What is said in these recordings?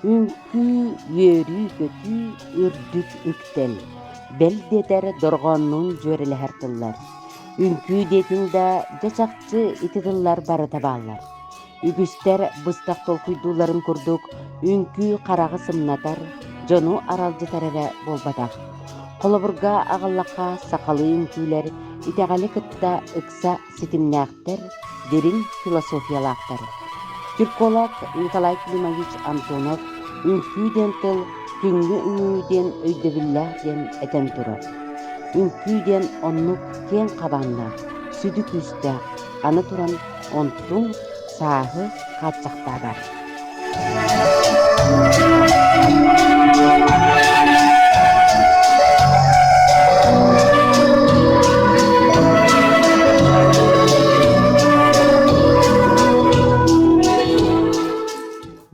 Үҥкүү, үөрүү-көтүү, үрдүк үктэл, бэл диэтэр дорҕооннуун дьүөрэлэһэр тыллар. Үҥкүү диэтиҥ да, дьэ чахчы ити тыллар барыта бааллар. Үгүстэр быстах толкуйдуулларын курдук, үҥкүү хараҕы сымнатар, дьону аралдьытар эрэ буолбатах. Холобурга аҕаллахха, сахалыы үҥкүүлэр итэҕэли кытта ыкса ситимнээхтэр, дириҥ философиялаахтар. Тюрколог Николай Климович Антонов үҥкүү диэн тыл күҥҥэ үҥүү диэн өйдөбүллээх диэн этэн турар. Үҥкүү диэн оннук киэҥ хабааннаах, сүдү күүстээх, аны туран онтуҥ сааһы хааччахтаабат.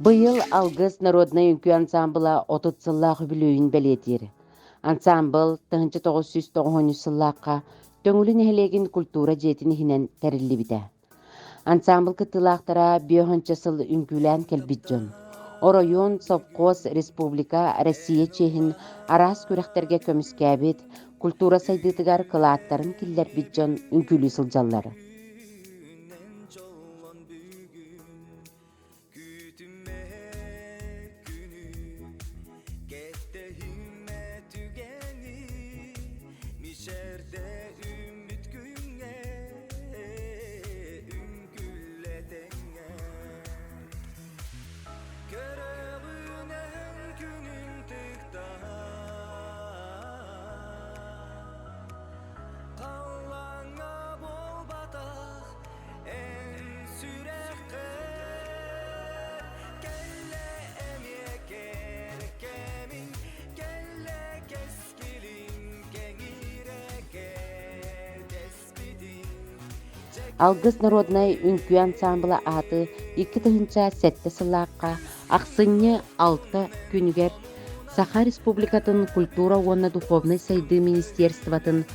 Быйыл Алгыс народнай үҥкүү ансаамбыла 30 сыллаах үбүлүөйүн бэлиэтиир. Ансаамбыл 1993 сыллаахха Төҥүлү нэһилиэгин культура дьиэтин иһинэн тэриллибитэ. Ансаамбыл кыттыылаахтара биэһүнчэ сыл үҥкүүлээн кэлбит дьон. Оройуон, совхоз, республика, Россия чиэһин араас күрэхтэргэ көмүскээбит, культура сайдыытыгар кылааттарын киллэрбит дьон үҥкүүлүү сылдьаллар. Күүтүмэ күнү, кэтэһимэ түгэни, мичээрдэ үүммүт күҥҥэ, үҥкүллэ тэҥҥэ. Көрөҕүнэн күнүн тыктаһа, халлааҥҥа буолбатах Эн сүрэххэр кэллэ эмиэ кэркэмиҥ, кэллэ кэскилиҥ кэҥиирэ кэрдэспитиҥ. Алгыс народнай үҥкүү ансаамбыла ааты 2007 сыллаахха ахсынньы 6 күнүгэр Саха Республикатын культура уонна духовнай сайдыы министерствотын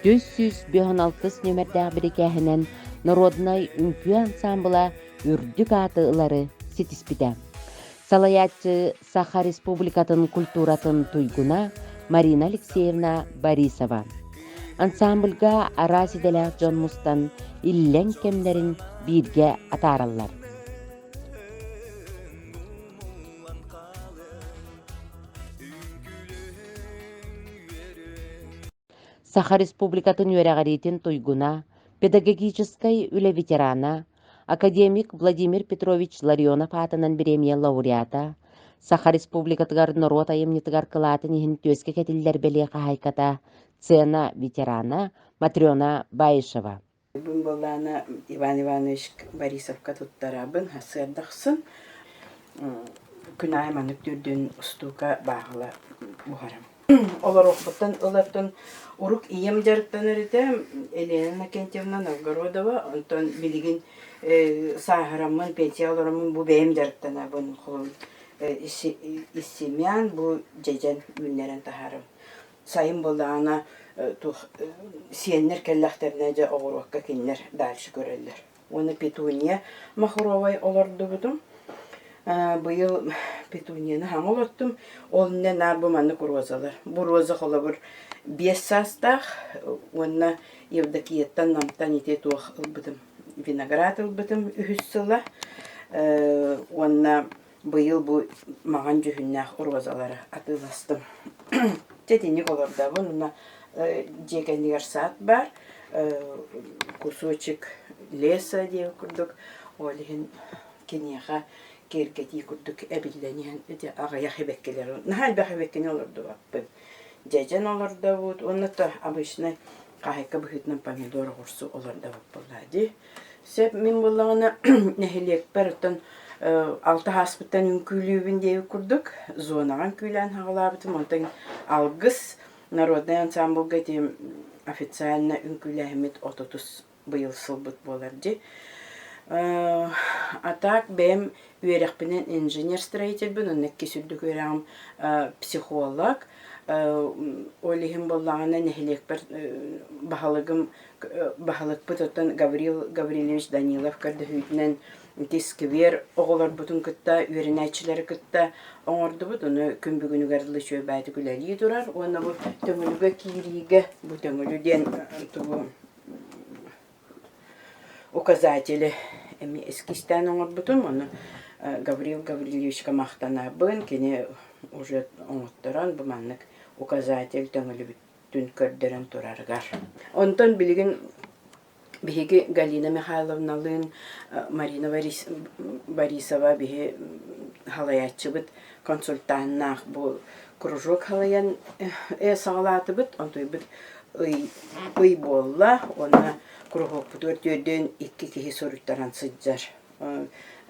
356 нүөмэрдээх бирикээһинэн народнай үҥкүү ансаамбыла үрдүк ааты ылары ситиспитэ. Салайааччы Саха Республикатын культуратын туйгуна Марина Алексеевна Борисова. Ансамбльга араас идэлээх дьон мустан иллэҥ кэмнэрин бииргэ атаараллар. Саха Республикатын үөрэҕириитин туйгуна, педагогическай үлэ ветерана, академик Владимир Петрович Ларионов аатынан бириэмийэ лауреата, Саха Республикатыгар норуот айымньытыгар кылаатын иһин түөскэ кэтиллэр бэлиэ хаһаайката, сцена ветерана Матрена Баишева. Бу буоллаҕына Иван Иванович Борисовка туттарабын сарсыарда ахсын күн аайы маннык төрдүн устуука бааһыла буһарам. Олоруохпуттан ылаттан урук ийэм дьарыктанар этэ Елена Иннокентьевна Новгородова, онтон билигин сааһыраммын, пенсия олороммун бу бэйэм дьарыктанабын. Холобур, из семян бу дьэдьэн үүннэрэн таһаарабын. Сайын буоллаҕына туох сиэннэр кэллэхтэринэ дьэ оҕуруокка кинилэр дальше көрөллөр. Уонна петуния махровай олордубутум. Быйыл петунияны хаҥа олортум. Ол иннинэ наар бу маннык розалар. Бу роза холобур 5 саастаах уонна Евдокияттан Намтан ити туох ылбытым. Виноград ылбытым үһүс сыла. Уонна Быйыл бу маҥан дьүһүннээх розалары атыыластым. Дьэ итинник олордобун уонна дьиэ кэннигэр саад баар, кусочек леса диэн курдук, ол иһин киниэхэ киэргэтии курдук эбиллэн иһэн ити аҕыйах эбэккилэр наһаа элбэх эбэккини олордубаппын. Дьэдьэн олордобут уонна то обычный хаһайка быһыытынан помидор оҕурсу олордобут буоллаа дии. Сөп мин буоллаҕына нэһилиэкпэр оттон алта ааспыттан үҥкүүлүүбүн диэбит курдук зонаҕа үҥкүүлээн саҕалаабытым. Онтон Алгыс народнай ансаамбылга ити официально үҥкүүлээһиммит отутус быйыл сылбыт буолар дии. А так бэйэм үөрэхпинэн инженер-строительбын, онно иккис үрдүк үөрэҕим психолог. Ол иһин буоллаҕына нэһилиэкпэр баһылыгым баһылыкпыт оттон Гаврил Гаврильевич Данилов көрдөһүүтүнэн. Ити сквер оҕолорбутун кытта, үөрэнээччилэри кытта оҥордубут. Ону күн бүгүнүгэр дылы үчүгэйбээтик үлэлии турар. Уонна бу Төҥүлүгэ киириигэ бу Төҥүлү диэн тугу указатели эмиэ эскизтээн оҥорбутум. Ону Гаврил Гаврильевичка махтанабын. Кини уже оҥотторон бу маннык указатель Төҥүлүбүтүн көрдөрөн турарыгар. Онтон билигин биһиги Галина Михайловналыын Марина Борисова биһи халайааччыбыт консультаннаах бу кружок халайан саҕалаатыбыт. Онтуйбут ый, ый буолла уонна куруһуокпутугар түөрдүөн икки киһи суруйтаран сылдьар.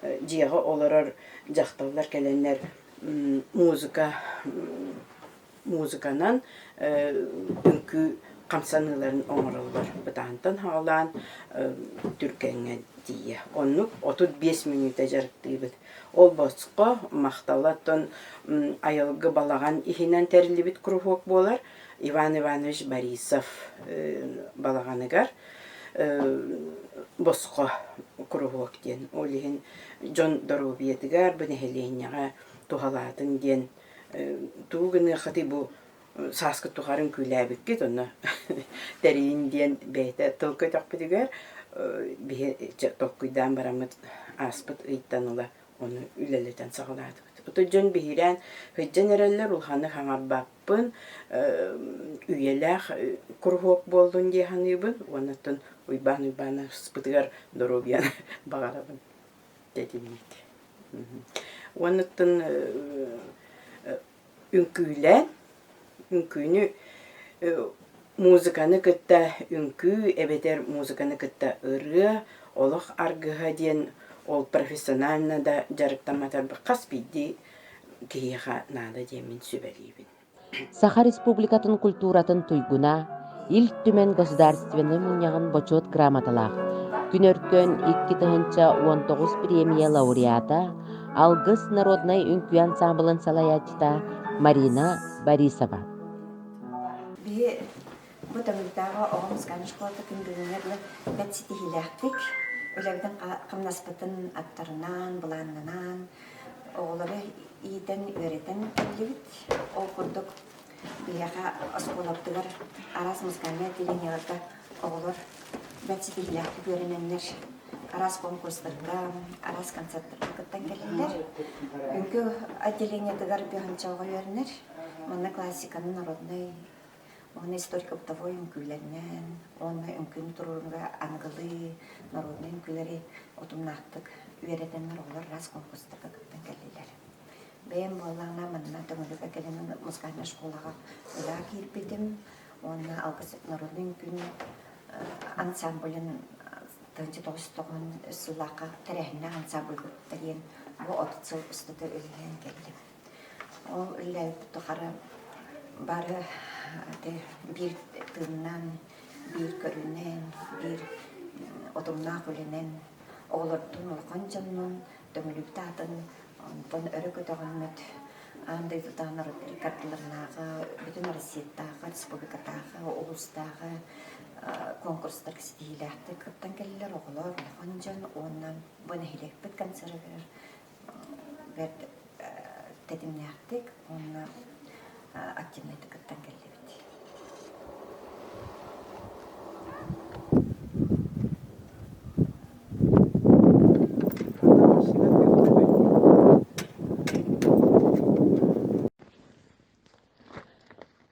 Дьиэҕэ олорор дьахталлар кэлэннэр музыка музыканан үҥкүү хамсаныыларын оҥороллор. Бытаантан саҕалаан түргэҥҥэ тиийэ. Оннук 35 мүнүүтэ дьарыктыыбыт. Ол босхо махтала оттон айылгы балаҕан иһинэн тэриллибит куруһуок буолар. Иван Иванович Борисов балаҕаныгар босхо куруһуок диэн. Ол иһин дьон доруобуйатыгар, бу нэһилиэнньэҕэ туһалаатын диэн тугу гыныаххытый бу сааскы тухары үҥкүүлээбиккит онно тэрийин диэн бэйэтэ тыл көтөхпүтүгэр биһи толкуйдаан бараммыт ааспыт ыйтан ыла ону үлэлэтэн саҕалаатыбыт. Ото дьон биһирээн сылдьан эрэллэр улаханнык хаҥарбаппын үйэлээх куруһуок буоллун дии саныыбын уонна оттон Уйбаан Уйбааныспытыгар доруобуйаны баҕарабын тэтиммит. Уонна оттон үҥкүүлээн, үҥкүүнү музыканы кытта үҥкүү эбэтэр музыканы кытта ырыа, олох аргыһа диэн ол профессионально да дьарыктамматарбыт хас биирдии киһиэхэ наада диэммин сүбэлиибин. Саха Республикатын культуратын туйгуна, Ил Түмэн Государственнай Мунньаҕын Бочуот грамоталаах, Күн Өркөн 2019 премия лауреата, Алгыс народнай үҥкүү ансаамбылын салайааччыта Марина Борисова. Биһи бу Төҥүлүтээҕи оҕо музыкальнай школата күн бүгүҥҥэ дылы бэрт ситиһиилээхтик үлэбитин хамнаспытын аттарынан, былааннанан, оҕолору иитэн, үөрэтэн кэллибит. Ол курдук биһиэхэ оскуолабытыгар араас музыкальнай отделениеларга оҕолор бэрт ситиһиилээхтик үөрэнэннэр араас конкурстарга, араас концерттарга кыттан кэлэллэр. Үҥкүү отделениетыгар быһанча оҕо үөрэнэр. Манна классиканы народнай уонна историко-бытовой үҥкүүлэринэн уонна үҥкүүнү туруорууга аныгылыы народнай үҥкүүлэри утумнаахтык үөрэтэннэр оҕолор араас конкурстарга кыттан кэллилэр. Бэйэм буоллаҕына манна Төҥүлүгэ кэлэн музыкальнай школаҕа үлэҕэ киирбитим уонна Алгыс народнай үҥкүүнү ансамблын 1990 сыллаахха тэрээһиннээх ансамбль тэрийэн бу 30 сыл устата үлэлээн кэллим. Ол үлэлээбиппит тухары бары биир тыынынан, биир көрүүнэн, биир утумнаах үлэнэн оҕолордуун улахан дьоннуун Төҥүлүбүт аатын онтон өрө көтөҕөммүт аан дойдутааҕы норуоттар ардыларынааҕы, бүтүн Россиятааҕы, республикатааҕы, улуустааҕы конкурстарга ситиһиилээхтик кыттан кэллилэр оҕолор, улахан дьон уонна бу нэһилиэкпит концерыгар бэрт тэтимнээхтик уонна активнайдык кыттан кэллибит.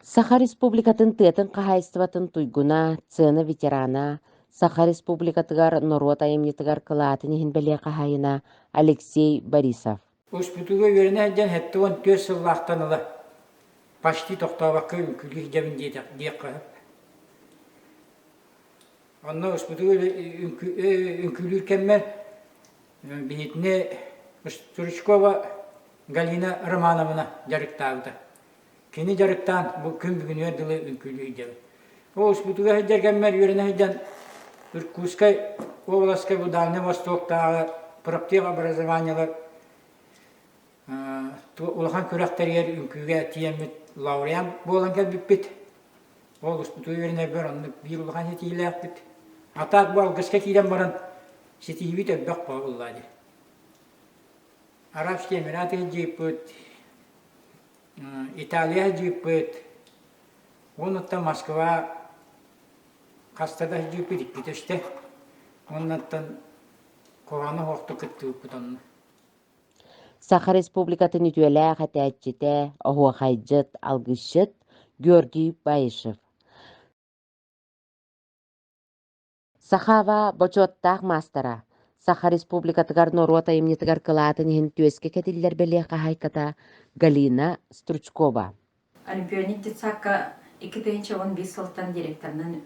Саха Республикатын тыатын хаһаайыстыбатын туйгуна, сцена ветерана, Саха Республикатыгар норуот айымньытыгар кылаатын иһин бэлиэ хаһаайына Алексей Борисов. Успутуга үөрэнэ сылдьан 74 сыллаахтан ыла почти тохтообокко үҥкүүлүү сылдьабын диэххэ сөп. Онно успутуга үҥкүүлүүр кэммэр биһитини Стручкова Галина Романовна дьарыктаабыта. Кини дьарыктаан бу күн бүгүнүгэр дылы үҥкүүлүү сылдьабын. Ол успутуга сылдьар кэммэр үөрэнэ сылдьан Иркутскай уобаласка бу Дальнай Востоктааҕы проптех образованиелар улахан күрэхтэригэр үҥкүүгэ тиийэммит лауреат буолан кэлбиппит. Ол успутуга үөрэнэрбэр оннук биир улахан ситиһиилээхпит. А так бу алгыска киирэн баран ситиһиибит элбэх буолла дии. Арабский Эмират сылдьыыппыт, Италия сылдьыыппыт, уонуттан Москва хаста да сылдьыыппыт иккитэ үстэ. Уоннаттан куһаҕаны суохтук кыттыбыппыт онно. Саха Республикатын үтүөлээх этээччитэ, оһуохайдьыт, алгысчыт Георгий Баишев. Сахава бочуоттаах маастара, Саха Республикатыгар норуот айымньытыгар кылаатын иһин түөскэ кэтиллэр бэлиэ хаһаайката Галина Стручкова. Олимпионик детсадка 2015 сылтан директорынан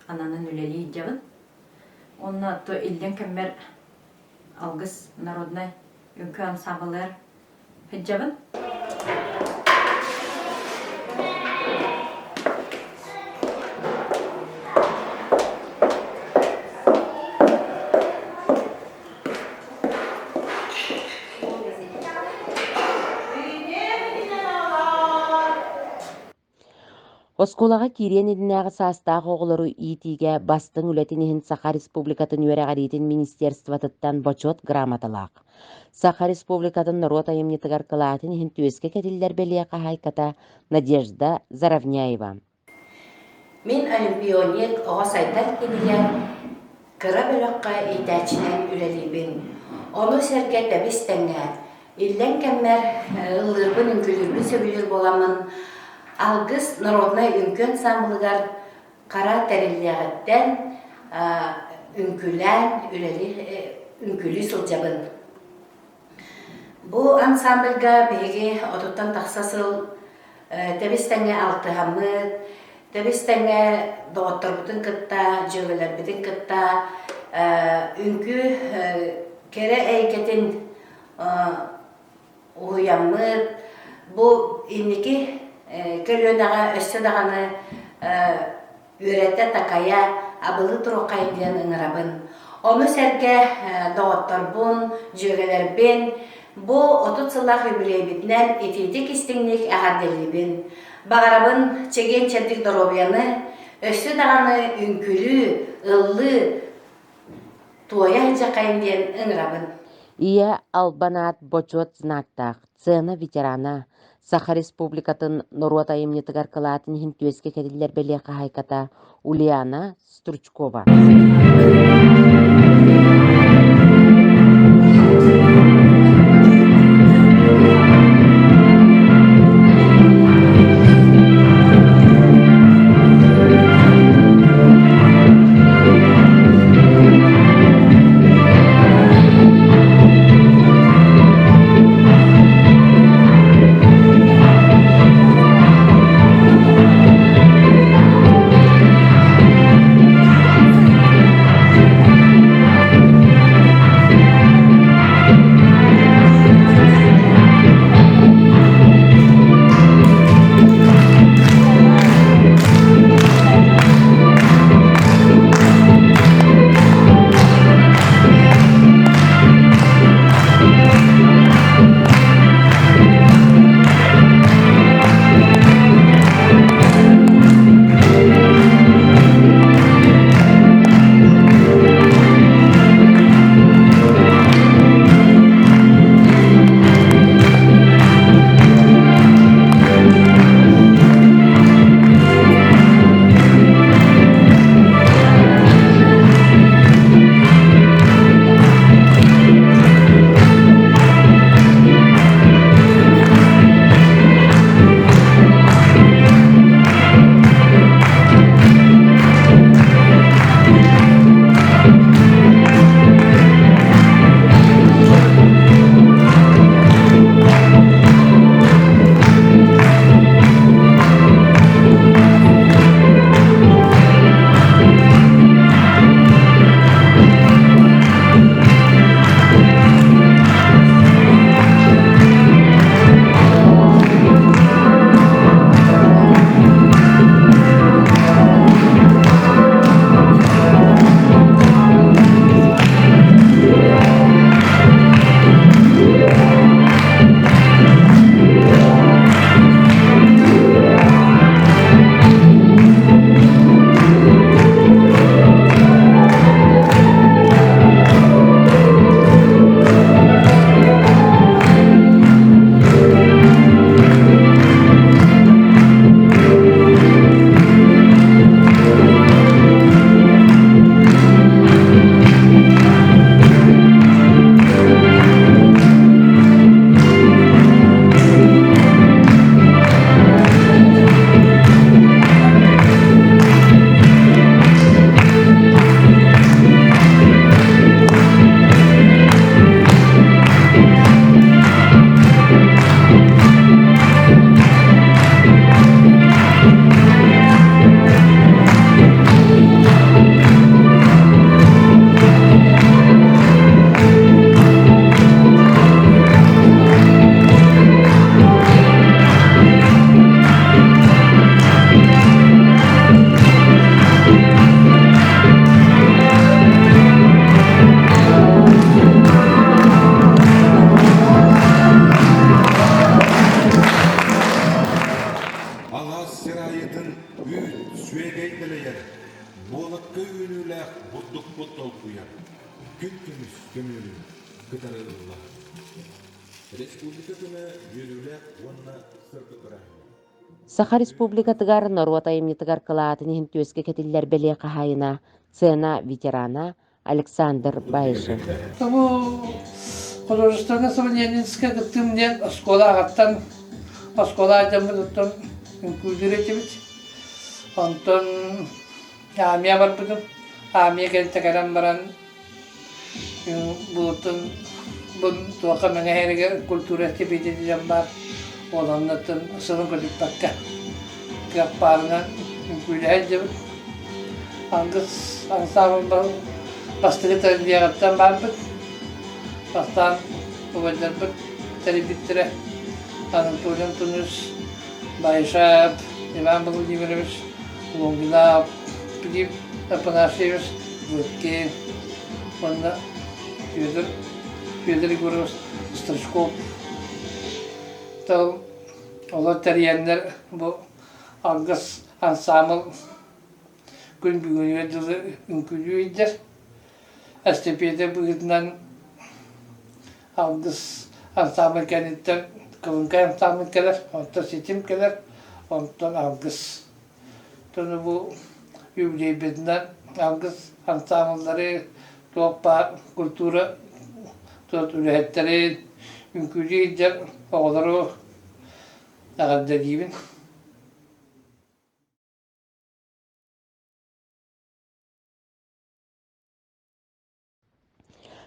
ананан үлэлии илдьэбин. Уонна то иллэҥ кэммэр Алгыс народнай үҥкүү ансаамбылыгар сылдьабын. Оскуолаҕа киириэн иннинээҕи саастаах оҕолору иитиигэ бастыҥ үлэтин иһин Саха Республикатын үөрэҕириитин министерствотыттан бочуот грамоталаах. Саха Республикатын норуот айымньытыгар кылаатын иһин түөскэ кэтиллэр бэлиэ хаһаайката Надежда Заровняева. Мин олимпионик оҕо сайдар кинигэ кыра бөлөххө иитээччинэн үлэлиибин. Ону сэргэ тэбис-тэҥҥэ иллэҥ кэммэр ыллыырбын, үҥкүүлүүрбүн сөбүлүүр буоламмын Алгыс народнай үҥкүү ансаамбылыгар хара тэриллиэҕиттэн үҥкүүлээн үлэлии үҥкүүлүү сылдьабын. Бу ансамбльга биһиги отуттан тахса сыл тэбис-тэҥҥэ алтыһаммыт, тэбис-тэҥҥэ доҕотторбутун кытта, дьүөгэлэрбитин кытта үҥкүү кэрэ эйгэтин уһуйаммыт, бу инники көлүөнэҕэ өссө даҕаны үөрэтэ-такайа, абылыы туруоххайын диэн ыҥырабын. Ону сэргэ доҕотторбун, дьүөгэлэрбин бу 30 сыллаах юбилейбитинэн итиитик-истиҥник эҕэрдэлиибин. Баҕарабын чэгиэн-чэбдик доруобуйаны, өссө даҕаны үҥкүүлүү, ыллыы, туойа сылдьаххайын диэн ыҥырабын. Ийэ албан аат бочуот знактаах, сцена ветерана, Саха Республикатын норуот айымньытыгар кылаатын иһин түөскэ кэтиллэр бэлиэ хаһаайката Ульяна Стручкова. кытары ылла. Республика күнэ үөрүүлээх уонна сырдык бырааһынньык. Саха Республикатыгар норуот айымньытыгар кылаатын иһин түөскэ кэтиллэр бэлиэ хаһаайына, сцена ветерана Александр Баишев. Бу художественное самодеятельскай кыттыым диэн оскуола аҕаттан оскуола дьаммытыттан үҥкүүлүүр этибит. Онтон армия барбытым. Армия кэлтэ кэлэн баран Булутун бу туохха мэҥэ иһэригэр культура стипендия баар уоланнатын сылын көтүппэккэ кыах баарынан үҥкүүлэһэ илдьэбит. Ангыс ансаамбыл бастакы тэриллиэҕиттэн баарбыт. Бастаан убайдарбыт тэрийбиттэрэ Анатолий Антонович Баишев, Иван Владимирович Лунгинов, Пилип Афанасьевич Лыткин уонна Федор, Федор Егорович Стручков тыл олор тэрийэннэр бу Алгыс ансаамбыл күн бүгүнүгэр дылы үҥкүүлүү илдьэр. Эстапета быһыытынан Алгыс ансаамбыл кэнниттэн Кылыҥкай ансаамбыл кэлэр, онтон Ситим кэлэр, онтон Алгыс. Ону бу юбилейбитинэн Алгыс ансаамбыллары, туох баар культура үлэһиттэрин, үҥкүүлүү илдьэр оҕолору эҕэрдэлиибин.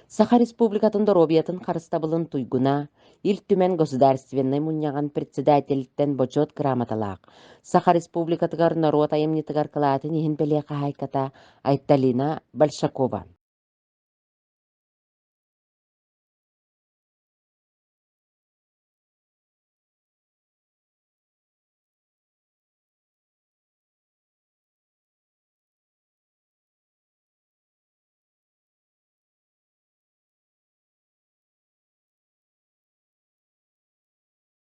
Саха Республикатын доруобуйатын харыстабылын туйгуна, Ил Түмэн Государственнай Мунньаҕын председателиттэн Бочуот грамоталаах, Саха Республикатыгар норуот айымньытыгар кылаатын иһин бэлиэ хаһаайката Айталина Большакова.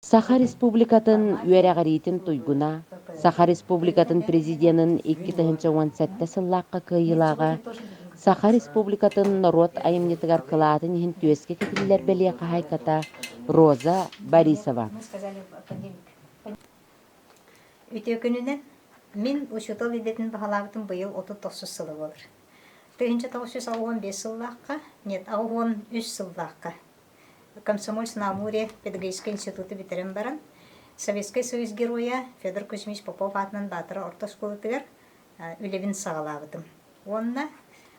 Саха Республикатын үөрэҕириитин туйгуна, Саха Республикатын Президенин 2017 сыллаахха кыайыылааҕа, Саха Республикатын норуот айымньытыгар кылаатын иһин түөскэ кэтиллэр бэлиэ хаһаайката Роза Борисова. Үтүө күнүнэн мин учуутал идэтин баһылаабытым быйыл 39 сыла буолар. 1965 сыллаахха, нет, 83 сыллаахха Комсомольск на Амуре педагогическай институту бүтэрэн баран, Советскай Союз Геройа Федор Кузьмич Попов аатынан Баатара орто оскуолатыгар үлэбин саҕалаабытым. Уонна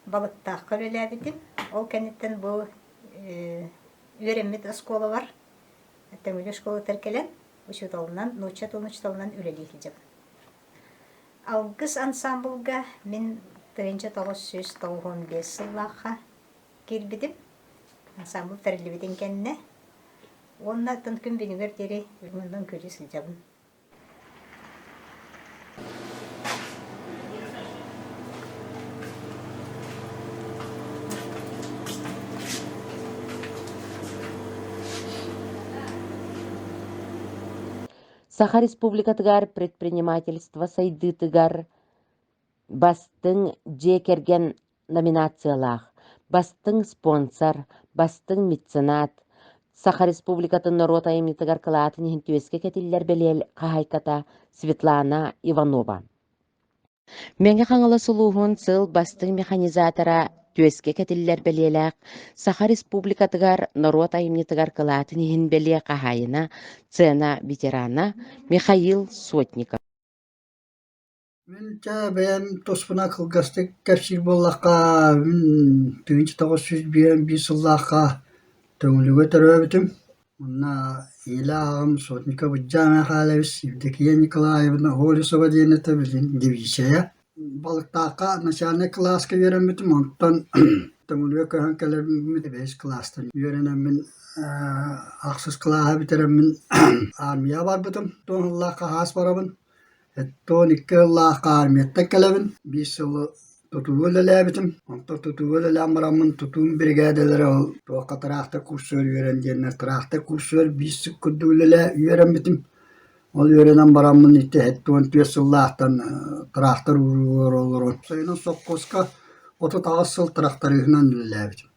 Балыктаахха үлэлээбитим. Ол кэнниттэн бу үөрэммит оскуолабар Төҥүлү оскуолатыгар кэлэн учууталынан, нуучча тылын учууталынан үлэлии сылдьабын. Алгыс ансаамбылга мин 1995 сыллаахха киирбитим. Ансаамбыл тэриллибитин кэннэ уонна оттон күн бүгүнүгэр диэри муннун көрүү сылдьабын. Саха Республикатыгар предпринимательство сайдыытыгар бастыҥ дьиэ кэргэн номинациялаах, бастыҥ спонсор, бастыҥ меценат, Саха Республикатын норуот айымньытыгар кылаатын иһин түөскэ кэтиллэр бэлиэ хаһаайката Светлана Иванова. Мэҥэ Хаҥалас улууһун сыл бастыҥ механизатора түөскэ кэтиллэр бэлиэлээх Саха Республикатыгар норуот айымньытыгар кылаатын иһин бэлиэ хаһаайына, сцена ветерана Михаил Сотников. Мин чэ бэйэм туспунан кылгастык кэпсиир буоллахха, мин 1951 сыллаахха Төҥүлүгэ төрөөбүтүм. Онно ийэлээх аҕам Сотников Ылдьаа Михайлович, Евдокия Николаевна Олесова диэн этэ, билигин девичья. Балыктаахха начальнай кылааска үөрэммитим, онтон Төҥүлүгэ көһөн кэлэммит бэһис кылаастан үөрэнэммин ахсыс кылааһы бүтэрэммин армияҕа барбытым. Туон сыллаахха хаас барабын. 72 сыллаахха армияттан кэлэбин. Биир сылы тутууга үлэлээбитим. Онтон тутууга үлэлээн бараммын тутуум биригээдэлэрэ ол туохха тыраахтар курсугар үөрэн диэннэр тыраахтар курсугар биир сыл курдук үлэлээ үөрэммитим. Ол үөрэнэн бараммын ити 74 сыллаахтан тыраахтар ууругар олорон сайынын сопхуоска 38 сыл тырахтарыыһынан үлэлээбитим.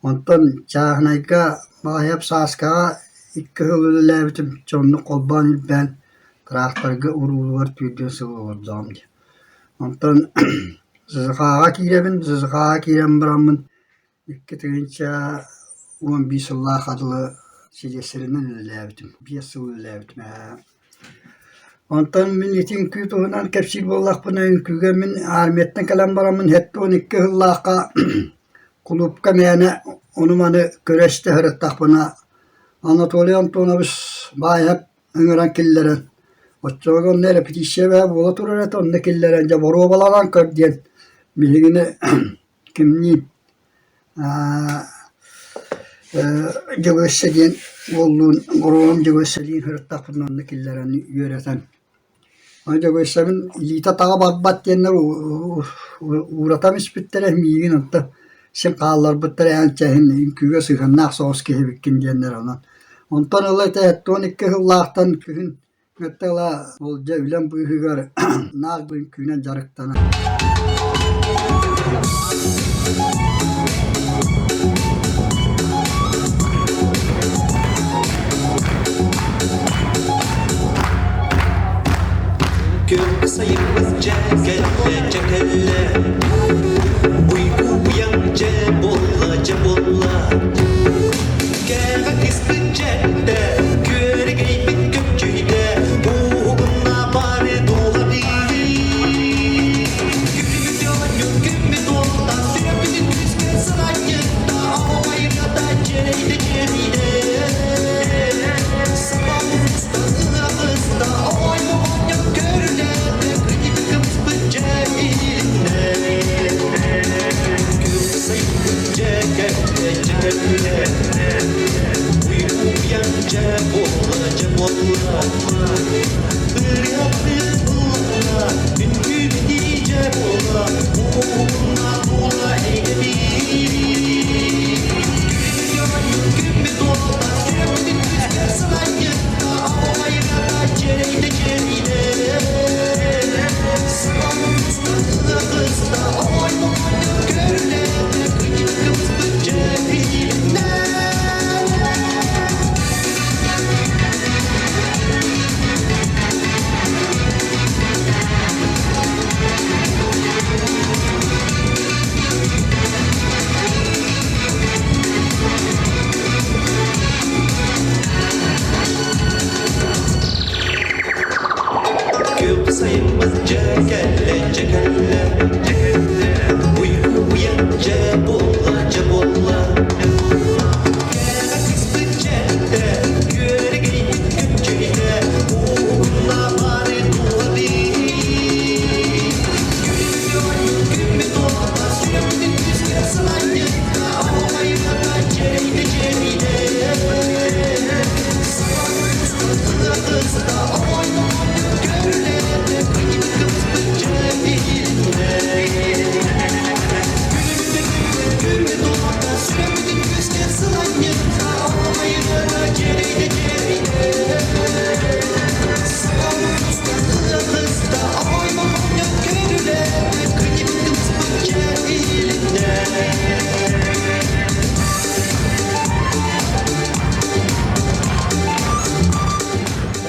Онтон чааһынайга Маайап Сааскаҕа икки сыл үлэлээбитим, чэ оннук холбоон илбээн тыраахтарга уруулугар түүрдүөн сыл олордоҕум дии. Онтон ЗЗХ-ҕа киирэбин, ЗЗХ-ҕа киирэн бараммын 2011 сыллаахха дылы силиэстэринэн үлэлээбитим, 5 сыл үлэлээбитим ээ. Онтон мин ити үҥкүү туһунан кэпсиир буоллахпына, үҥкүүгэ мин армияттан кэлэн бараммын 72 сыллаахха кулуупка мээнэ ону-маны көрө-истэ сырыттахпына Анатолий Антонович Баайап ыҥыран киллэрэн, оччоҕо онно эрэпэтииссийэ бөҕө буола турар этэ, онно киллэрэн дьэ боруобаланан көр диэн биһигини кимниин Дьөгүөссэ диэн уоллуун Горуолум Дьөгүөссэлиин сырыттахпытына онно киллэрэн үөрэтэн Ону Дьөгүөссэбин илиитэ-атаҕа барбат диэннэр ууратан испиттэрэ миигин онто син хаалларбыттара эн чэһин үҥкүүгэ сыһыаннаах соҕус киһи эбиккин диэннэр онон онтон ыла ити 72 сыллаахтан күһүн Ыла ол дьэ үлэм быыһыгар наар бу үҥкүүнэн дьарыктанан Күөх сайыммыт дьэ кэллэ, дьэ кэллэ Уйгу уйаҥ дьэ буолла, дьэ буолла Кэҕэ кыспыт дьэттэ, күөрэгэйбит көпчүйдэ, Ууһугунна бары дууһалыы. Күлүмүт оонньуур күммүт уолта, сүрэхпитин күүскэ сыланньытта, Оһуохайырата дьиэрэйдэ дьиэрэйдэ. Саха ыһыахыста, ооймоҕонньор көрүлээтэ, Кынньык кымыспыт дьэ иһилиннэ. Күөх сайыммыт дьэ кэллэ, дьэ кэллэ, дьэ кэллэ. Уйгу-уйан дьэ буолла, дьэ буолла. Кэҕэ кыспыт дьэттэ, күөрэгийбит күнчүйдэ, ууһугунна бары дууһалыы. Күммүт уота, сүрэхпитин күүскэ сыланньытта, оһуохайга дьэрэйдэ дьэрэйдэ.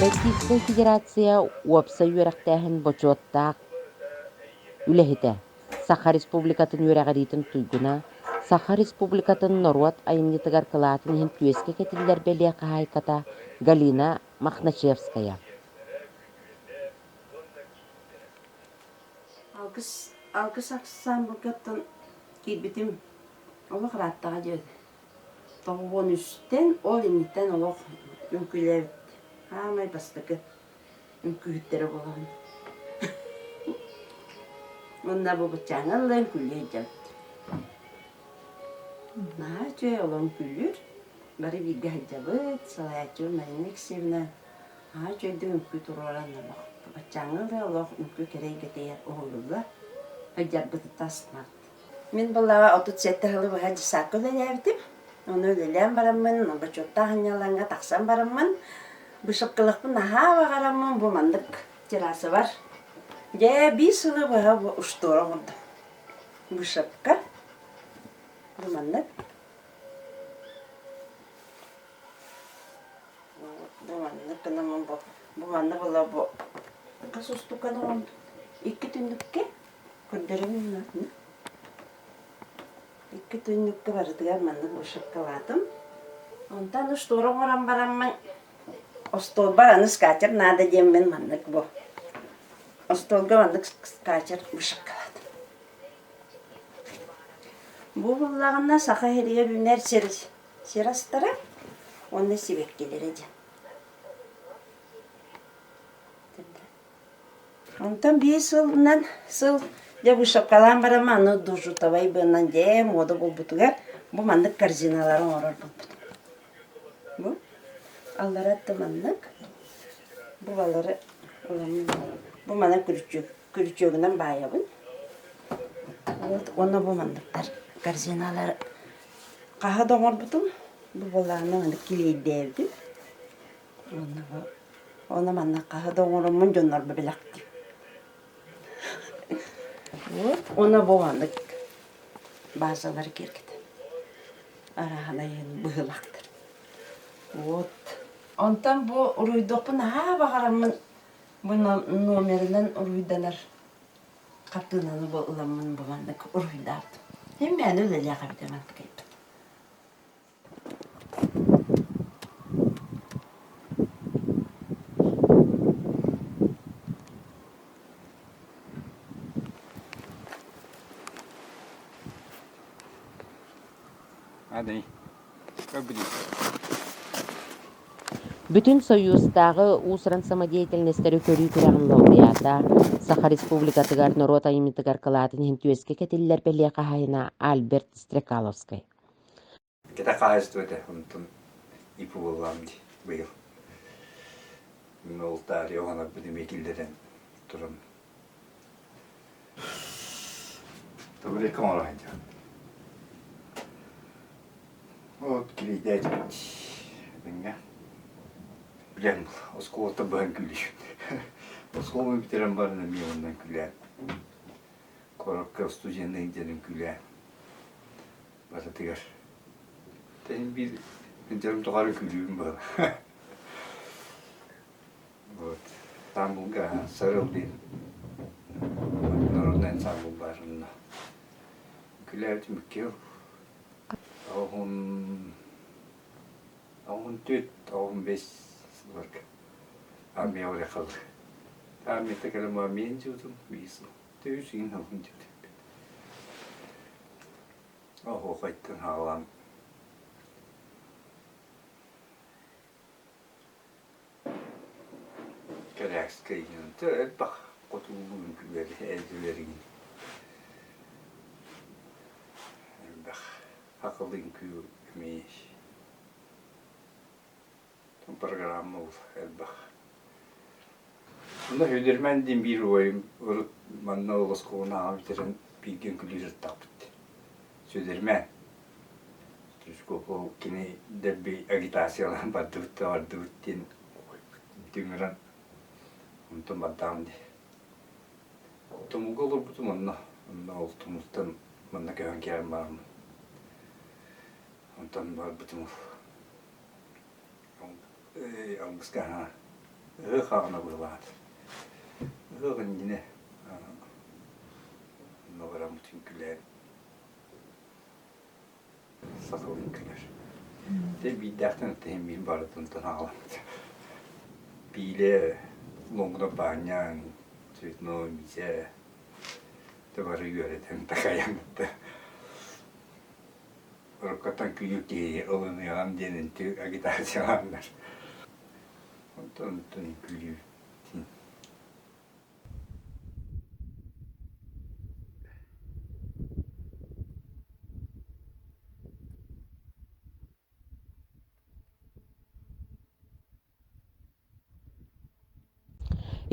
Российскай Федерация уопсай үөрэхтээһин бочуоттаах үлэһитэ, Саха Республикатын үөрэҕириитин туйгуна, Саха Республикатын норуот айымньытыгар кылаатын иһин түөскэ кэтиллэр бэлиэ хаһаайката Галина Мохначевская. Алгыс, алгыс ансаамбылгаттан киирбитим олох ырааттаҕа диэт. Тоҕуон үстэн, ол инниттэн олох үҥкүүлээбит хаамай бастакы үҥкүүһүттэрэ буолабын. Уонна бу быччааҥҥа ыла үҥкүүлүү сылдьабыт. Наһаа үчүгэй олох үҥкүүлүүр. Бары бииргэ сылдьабыт, салайааччыбыт Марина Алексеевна наһаа үчүгэйдик үҥкүү туруоран олох баччааҥҥа дылы олох үҥкүү кэрэ эйгэтигэр уһулулла сылдьарбытыттан астынабыт. Мин буоллаҕа 37 сылы быһа дьыссаакка үлэлээбитим. Ону үлэлээн бараммын, бочуоттаах сынньалаҥҥа тахсан бараммын, вышивкалыахпын наһаа баҕараммын бу маннык террасабар дьэ биир сылы быһа бу штора оҥордум. Вышивка бу маннык. Бу маннык гынаммын бу бу манна була бу хас устуканы оҥордум? Икки түннүккэ көрдөрөбүн маны. Икки түннүккэ барытыгар маннык вышивкалаатым. Онтон штора оҥорон бараммын остуолбар аны скатер наада диэммин маннык бу остуолга маннык скатер вышивкалаатым. Бу буоллаҕына саха сиригэр үүнэр сир сир астара уонна сибэккилэрэ диэн. Онтон биир сылынан сыл дьэ вышивкалаан баран аны дужутовай быанан дьэ муода буолбутугар бу маннык корзиналары оҥорор буолбутум. Бу аллара да маннык бу балары ыламмын бу манан күрүчүөк күрүчүөгүнэн баайабын. Вот уонна бу манныктар корзиналары хаһа да оҥорбутум бу былааны маннык килиэйдээбитим. Уонна бу Ону манна хаһы да оҥороммун дьоннорбо бэлэхтиим. Вот уонна бу маннык базалары киэргэтэн арааһынайын быһыылаахтар. Вот. Онтон бу уруһуйдуохпун наһаа баҕараммын бу номерынан уруһуйданар хартыынаны бу ыламмын бу маннык уруһуйдаабытым. Мин мээнэ үлэлиэх эбитим мантыкайбыт. Бүтүн Сойуустааҕы уус-уран самодеятельностары көрүү күрэҕин лауреата, Саха Республикатыгар норуот айымньытыгар кылаатын иһин түөскэ кэтиллэр бэлиэ хаһаайына Альберт Стрекаловскай. Кэтэх хаһаайыстыба этэ, онтон ИП буоллаҕым дии быйыл. Мин ол таарыйа уһанарбын эмиэ киллэрэн туран табуретка оҥоро сылдьабын. Вот килийдээтибит этэҥҥэ. Билэн оскуолаттан быһан күлүүбүн. Оскуоланы бүтэрэн баран эмиэ оннан күлээн. Куоракка студенныы диэн күлээн. Барытыгар. Тэһин биир дьарым тухары күлүүм буолар. Вот. Ансамблга сарыл диэн народный ансамбль баар онно. Күлээбитим икки Оҕун оҕун түөрт, оҕун бэс сылларга армия барыаххалар. Армията кэлэн армияны дьыбытым биир сыл. Төһүс иҥин алын дьыбытым. Оһуохайтан саҕалаан кэлээскэ элбэх хотугулуу үҥкүүлэри элбилэрин элбэх акыл үҥкүү эмиэ программа ол элбэх. Онно Хүлэрмэн диэн биир убайым урут манна ол оскуоланы ааҕан бүтэрэн бииргэ үҥкүүлүү сырыттахпыт. Сүдэрмэн. Стручков кини дэлби агитациялаан бардыбыт да бардыбыт диэн түҥүрэн онтон бардаҕым дии. Тумулга олорбутум онно. Онно ол тумултан манна көһөн кэлэн бараммын. Онтон барбытым Алгыска аһаа ыһыах аҕына быһылаат. Ыһыах иннинэ онно бараммыт үҥкүүлээн сахалыы үҥкүүлэр. Дьэ биирдээхтэн иһин биир барытын аҕаламмыт. Биилэ лоҥкуна баанньаан, цветной мизэ да бары үөрэтэн такайан да Уруккаттан күүр киһи ылыныаҕым диэн үнтү агитациялааннар. Онтон онтон күлүү.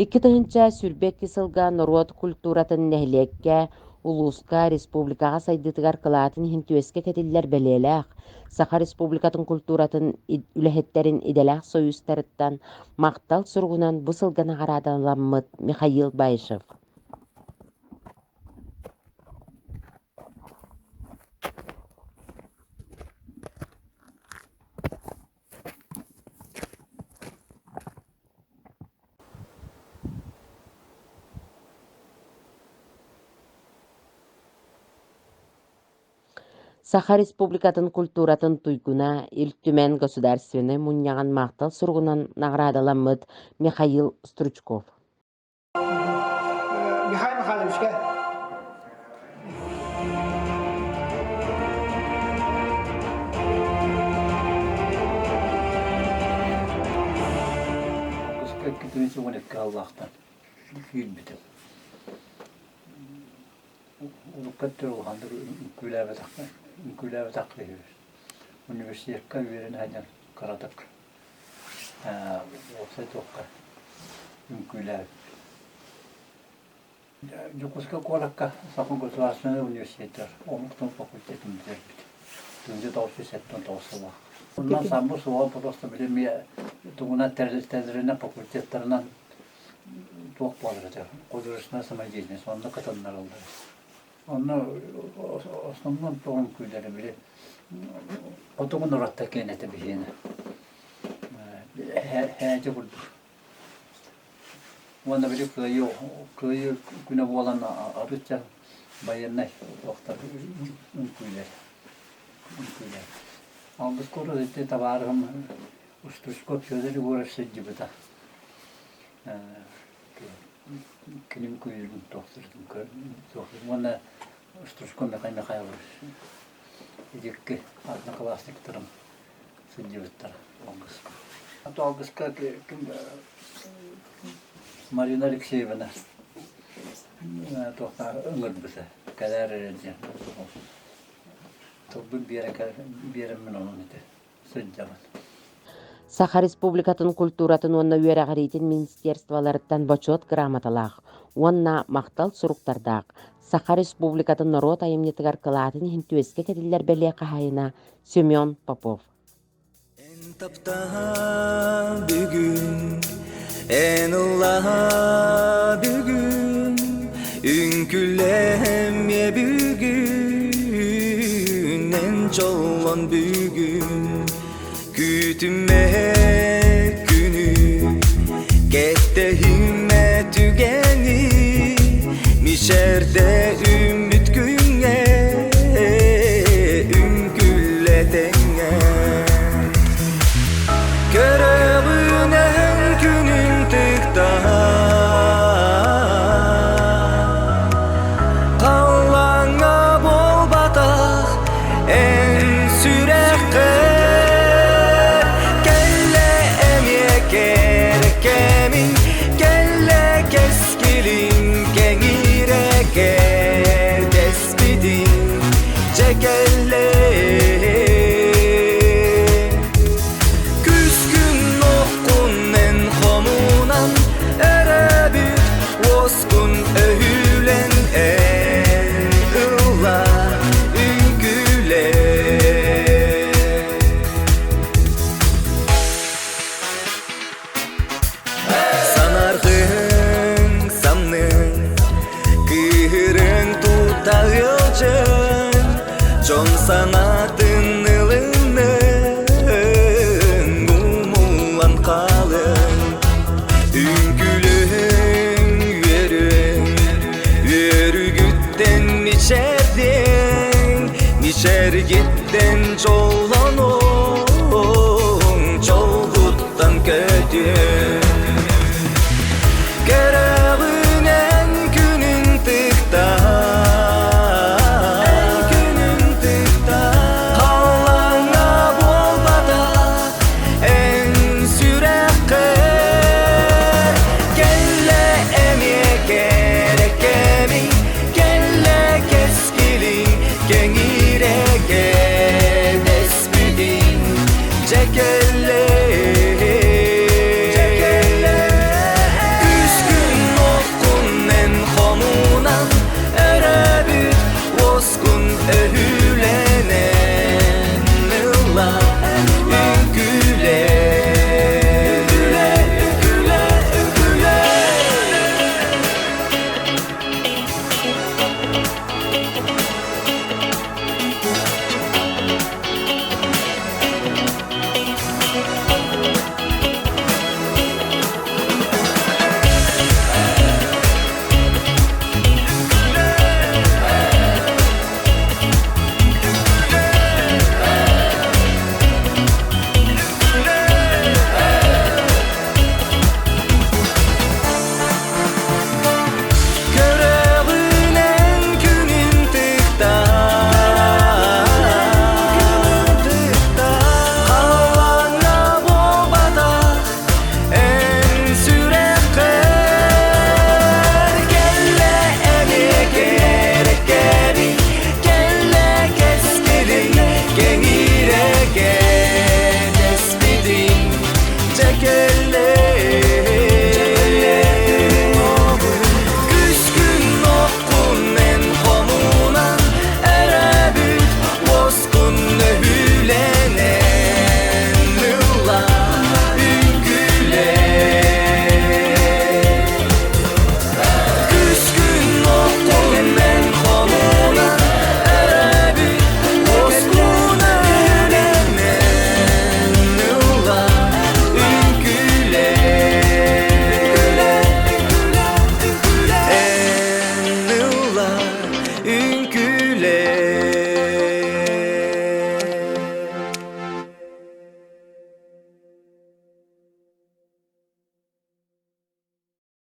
2022 сылга норуот культуратын нэһилиэккэ, улууска, республикаҕа сайдыытыгар кылаатын иһин түөскэ кэтиллэр бэлиэлээх Саха Республикатын культуратын үлэһиттэрин идэлээх сойуустарыттан Махтал суругунан бу сылга наҕараадаламмыт Михаил Баишев. Саха Республикатын культуратын туйгуна Ил Түмэн Государственнай Мунньаҕын махтал суругунан наҕараадаламмыт Михаил Стручков. Михаил Михайловичка Аллахтан киирбитим. Урукку өттүгэр улаханнык үҥкүүлээбэтэхпин, үҥкүүлээбэтэх киһибит. Университекка үөрэнэ сылдьан кыратык уопсай туохха үҥкүүлээбиппит. Дьокуускай куоракка Саха государственнай университетыгар омук тылын факультетын бүтэрбит. 1979 сыллаах. Онон самбы суоҕа просто били эмиэ тугунан тэрилтэлэринэн факультеттарынан туох буолар этэ художественная самодеятельность онно кытыннараллар. Онно основном тоҕо үҥкүүлэри били хотугу норуоттар киэнэ этэ биһиэнэ. Һээдьэ курдук. Уонна били кыайыы кыайыы күнэ буолан арыычча байыаннай туохтар үҥкүүлэр үҥкүүлэр. Алгыс курдук ити табаарыһым Устучков Федор Егорович сылдьыбыта. Киним күйүрүн туохтурдум уонна Стручков Михаил Михайлович икки одноклассниктарым сылдьыбыттар алгыска. Алгыска ким Марина Алексеевна туохтаа ыҥырбыта кэлээр эрэ диэн тылбын биэрэммин онон ити сылдьабын. Саха Республикатын культуратын уонна үөрэҕириитин министерстволарыттан бочуот грамоталаах уонна махтал суруктардаах Саха Республикатын норуот айымньытыгар кылаатын иһин түөскэ кэтиллэр бэлиэ хаһаайына Семен Попов. Эн таптаһа бүгүн, эн ыллаһа бүгүн, үҥкүлэмиэ бүгүн, эн чоллон бүгүн, күүтүмэ күнү, кэтэһимэ түгэни, мичээрдэ үммүт күҥҥэ, үҥкүллэ тэҥҥэ. Көрөҕүнэн күнүн тыктаһа Халлааҥҥа буолбатах эн сүрэххэр Кэллэ эмиэ кэркэмин Кэллэ кэскилин кэҥиирэ кэрдэспитин Дьэ кэллэ Күскүн оххун эн хомунан Өрөбүт уоскун өһүлэн эн ылла үҥкүүлээ Санаргын самнын Кыыһырын тута ыалдьан Дьон санаатын ылынын Умуллан хаалын Үҥкүлүһүн үөрүн Үөрүгүттэн мичээрдиэҥ Мичээргиттэн дьоллонуоҥ Дьолгуттан көтүөҥ Көрөҕүнэн күнүн тыктаан Күнүн тыктаан Халлааҥҥа буолбатах эн сүрэххэр Кэллэ эмиэ кэрэ кэмиҥ Кэллэ кэскилиҥ кэҥиирэ кэтэспитиҥ. кэллэ.